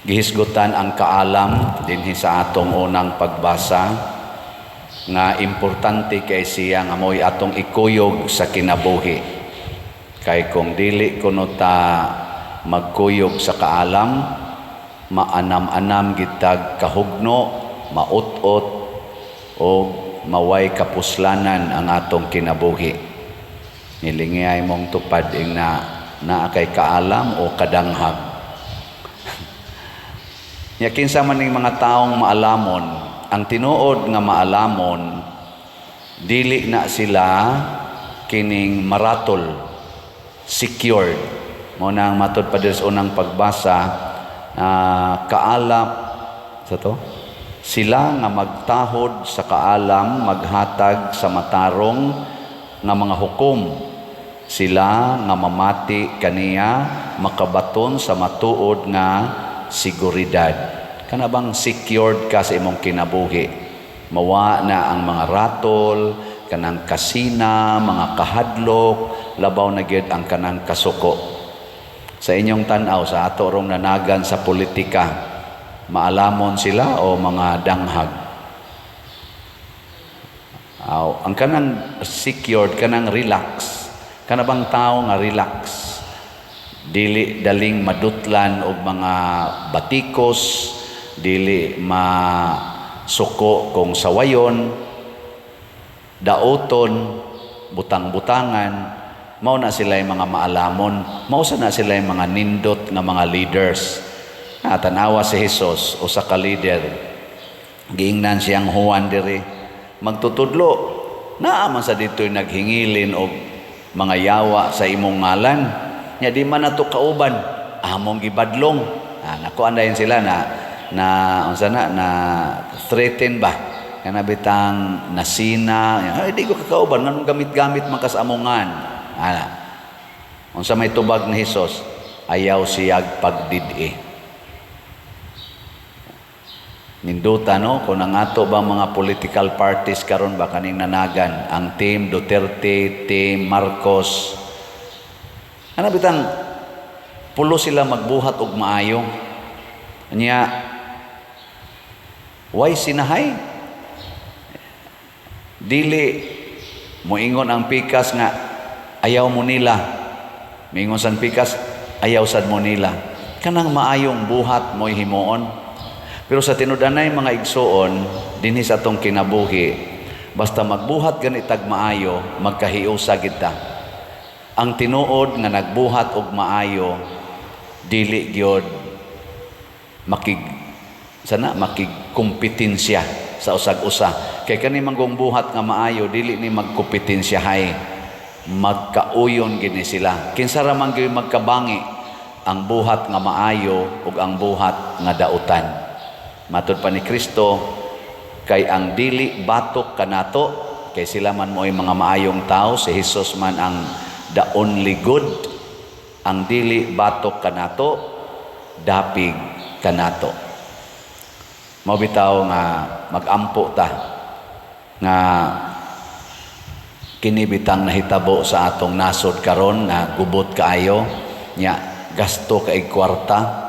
Gihisgutan ang kaalam dinhi sa atong unang pagbasa nga importante kay siya nga mo'y atong ikuyog sa kinabuhi. Kay kung dili kuno ta magkuyog sa kaalam, maanam-anam gitag kahugno, maut-ot o maway kapuslanan ang atong kinabuhi. Nilingiyay mong tupad ing na naa kay kaalam o kadanghag. Nya kinsa man ning mga taong maalamon, ang tinuod nga maalamon, dili na sila kining maratol, secured. Mao na ang matod pa diri sa unang pagbasa, kaalam sa to. Sila nga magtahod sa kaalam, maghatag sa matarong nga mga hukom. Sila nga mamati kaniya, makabaton sa matuod nga seguridad. Kana bang secured ka sa imong kinabuhi? Mawa na ang mga ratol, kanang kasina, mga kahadlok, labaw na gyud ang kanang kasuko. Sa inyong tan-aw, sa ato rong nanagan sa politika, maalamon sila o mga danghag? Aw, ang kanang secured, kanang relax. Kana bang tao nga relax? Dili daling madutlan og mga batikos, dili masuko kung sawayon, dauton, butang-butangan, mao na sila yung mga maalamon, mao sa na sila yung mga nindot nga mga leaders. Ah, tanawa si Jesus, usa ka leader. Giingnan siyang Juan diri, magtutudlo, naa man sa dito'y naghingilin og mga yawa sa imong ngalan. Nya di man nato kauban, among gibadlong. Ah, nakuan dayon sila na na unsa na na threaten ba? Kana bitang nasina, ay, di ko kakauban, nganong gamit-gamit man ka sa amongan. Ana. Unsa may tubag ni Hesus? Ayaw siyag pagdidi. Ninduta, no, kung ang ato ba mga political parties karon ba, kaning nanagan ang Team Duterte, Team Marcos. Ano bitang pulo sila magbuhat og maayo. Nya why sinahay? Dili moingon ang pikas nga ayaw mo nila. Moingon sang pikas, ayaw sad mo nila. Kanang maayong buhat mo'y himuon. Pero sa tinud-anay, mga igsuon, dinhi sa atong kinabuhi, basta magbuhat ganitag maayo, magkahiusa gid ta. Ang tinuod nga nagbuhat og maayo, dili gyud makig sana makigkompetensya sa usag-usa. Kay kani manggong buhat nga maayo, dili ni magkompetensyahay. Magkauyon gini sila. Kinsa ra man gyud magkabangi, ang buhat nga maayo ug ang buhat nga dautan. Matud pa ni Kristo, kay ang dili batok kanato, kay sila man mo'y mga maayong tao, si Jesus man ang the only good, ang dili batok kanato, dapig kanato. Mao bitaw nga magampo ta nga kini bitang nahitabo sa atong nasod karon nga gubot kaayo, nya gasto kay kwarta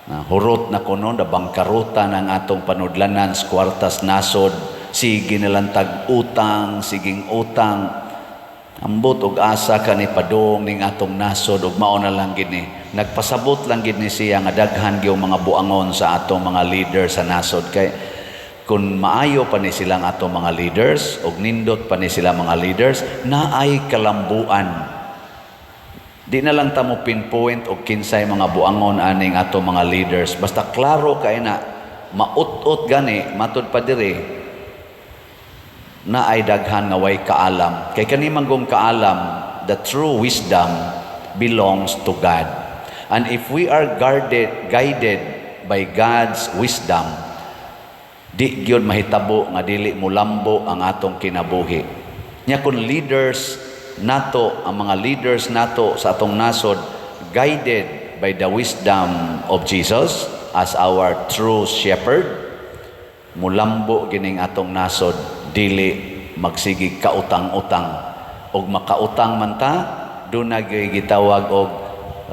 na hurot na kuno, na bangkaruta ng atong panudlanan sa kwartas nasod, sige nalantag utang, siging utang. Ambot og asa kani padung ning atong nasod ug mao na lang gini. Nagpasabot lang gid ni siya nga daghan gyud mga buangon sa atong mga leader sa nasod, kay kung maayo pa ni silang atong mga leaders ug nindot pa ni sila mga leaders, naay kalambuan. Di na lang ta mo pinpoint og kinsay mga buangon aning ato mga leaders. Basta klaro kay na maut-ot gani, matud pa diri na ay daghan nga way kaalam. Kay kani manggong kaalam, the true wisdom belongs to God. And if we are guarded, guided by God's wisdom, di gyud mahitabo nga dili mulambo ang atong kinabuhi. Nya kung leaders nato, ang mga leaders nato sa atong nasod, guided by the wisdom of Jesus as our true shepherd, mulambo gining atong nasod, dili magsigig kautang-utang. Og makautang man ta, doon na gyud gitawag og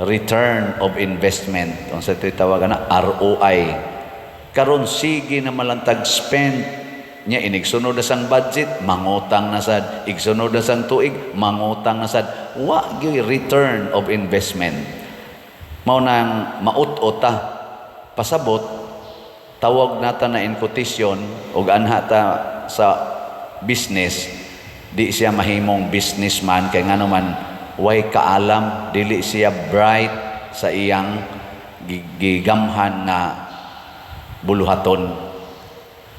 return of investment. Unsa ito tawag na ROI. Karon sige na malantag spend nya, inigsunod na sang budget, mangutang na sad. Igsunod na sang tuig, mangutang na sad. Wa gyud return of investment. Mao nang maut-ot ta. Pasabot, tawag nata na in quotation og anha ta sa business, di siya mahimong businessman kay ngano man way kaalam, dili siya bright sa iyang gigamhan nga buluhaton.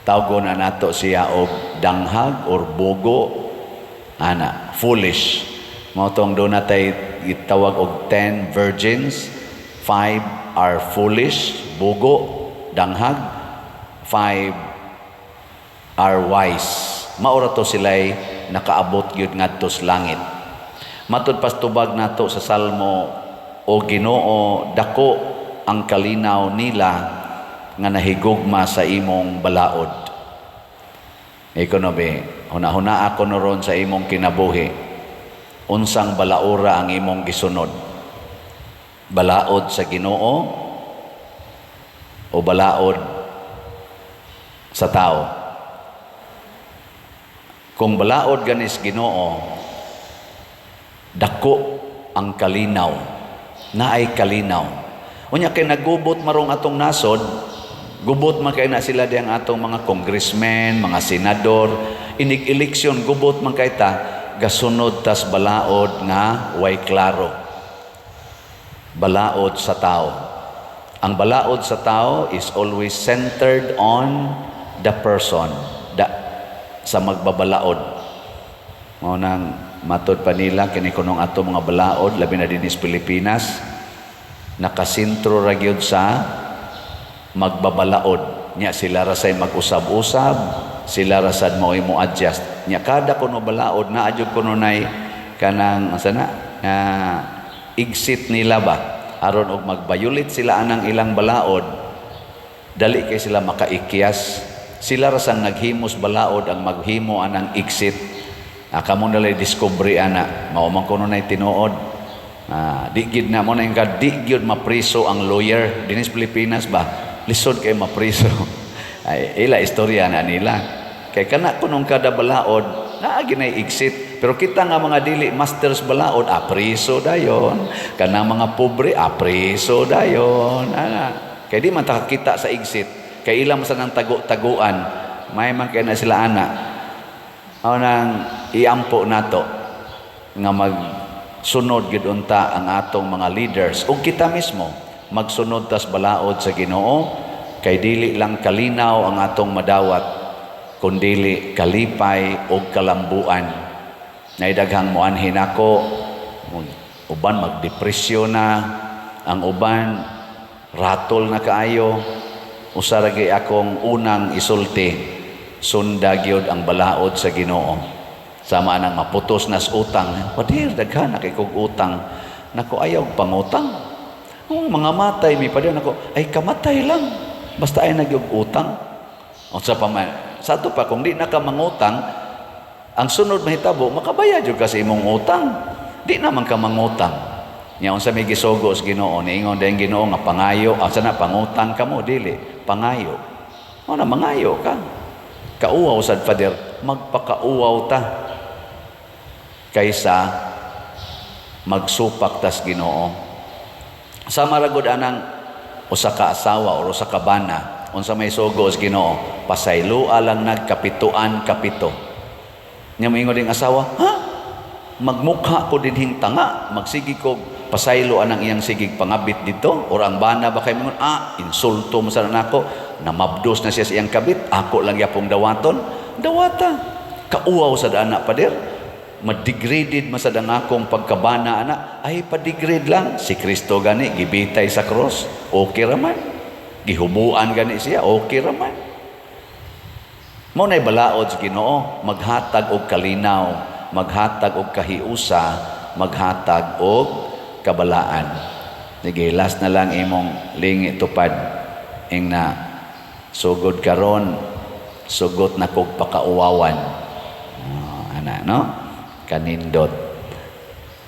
Tawgon na nato siya og danghag or bogo ana, foolish. Mao tong doon natay gitawag og 10 virgins, 5 are foolish, bogo, danghag, 5 are wise. Maura to sila'y nakaabot gyud ngadto sa langit. Matud pastubag nato sa Salmo, "O Ginoo, dako ang kalinaw nila nga nahigugma sa imong balaod." Ikaw no be, huna-huna ako no ron sa imong kinabuhi. Unsang balaora ang imong gisunod? Balaod sa Ginoo o balaod sa tao? Kung balaod ganis Ginoo, dako ang kalinaw. Naay kalinaw. Unya kay nagubot marong atong nasod, gubot man kay na sila diyang atong mga congressmen, mga senador, inig eleksyon gubot man kay ta, gasunod tas balaod nga way klaro. Balaod sa tao. Ang balaod sa tao is always centered on the person, sa magbabalaod. Mao nang matod pa nila kini kunong ato mga balaod, labi na dinhi sa Pilipinas, nakasentro ra gyud sa magbabalaod. Nya sila ra say mag-usab-usab, sila ra sad mo mo adjust. Nya kada kuno balaod naa jud kuno nay kanang asa na nga exit nila ba, aron og mag-violate sila anang ilang balaod, dali kay sila makaikyas. Sila ra sang naghimos balaod ang maghimo anang exit. Kamo nalay discovery ana, mao man kuno nay tinuod. Di gid na mo na yung di gyud mapriso ang lawyer dinhi sa Pilipinas ba. Lisod kay mapriso. Ay, ila istorya na nila kay kana kunong kada balaod naa ginay exit. Pero kita nga mga dili masters balaod, priso dayon. Kana mga pobre, priso dayon ana, kay di man ta kakita sa exit, kay ilang sa nang tago-taguan. May man kay na sila ana. Mao nang iampo nato nga magsunod gid unta ang atong mga leaders ug kita mismo, magsunod tas balaod sa Ginoo, kay dili lang kalinaw ang atong madawat kundili kalipay ug kalambuan. Nay daghang moanhin ako, uban magdepresyon na, ang uban ratol na kaayo. Usa ra gyud akong unang isulti: sunda gyud ang balaod sa Ginoo. Sama nang maputos nas utang, "Pader, daghan na kay kog utang." Nako, ayaw pangutang. Oh, mga matay mi, pader, nako, ay kamatay lang. Basta ay nagyog utang. Unsa pa man, sa ato pa kung di na ka mangutang, ang sunod mahitabo, makabayad jud ka sa imong utang. Di naman ka mangutang. Nya unsa may gisugo sa Ginoo? Niingon din Ginoo nga pangayo, asa na pangutang kamo, dili, pangayo. O na mangayo ka. Kauwaw sad, Father, magpakauwaw ta kaysa magsupak tas Ginoo. Sama ra gud anang usa ka asawa or usa ka bana, unsa may sugo sa Ginoo? Pasayloa lang nagkapituan kapito. Nya moingon ding asawa, "Ha? Magmukha ko dinhing tanga, magsige ko pasaylo anang iyang sigig pangabit dito." Or ang bana ba kay moingon, "Ah, insulto mo sa nako, namabdos na siya sa iyang kabit, ako lang yapong dawaton." Dawata. Kauwaw sa dana, pader. Madegraded masad ang akong pagkabana ana. Ay, padegrade lang. Si Kristo gani gibitay sa cross, okay raman. Gihubuan gani siya, okay raman. Mao nay balaod sa Ginoo, maghatag og kalinaw, maghatag og kahiusa, maghatag og kabalaan. Sige, last na lang imong lingi tupad. Ing na sugod karon, sugot na kog pakauwawan. Oh, ana no? Kanindot.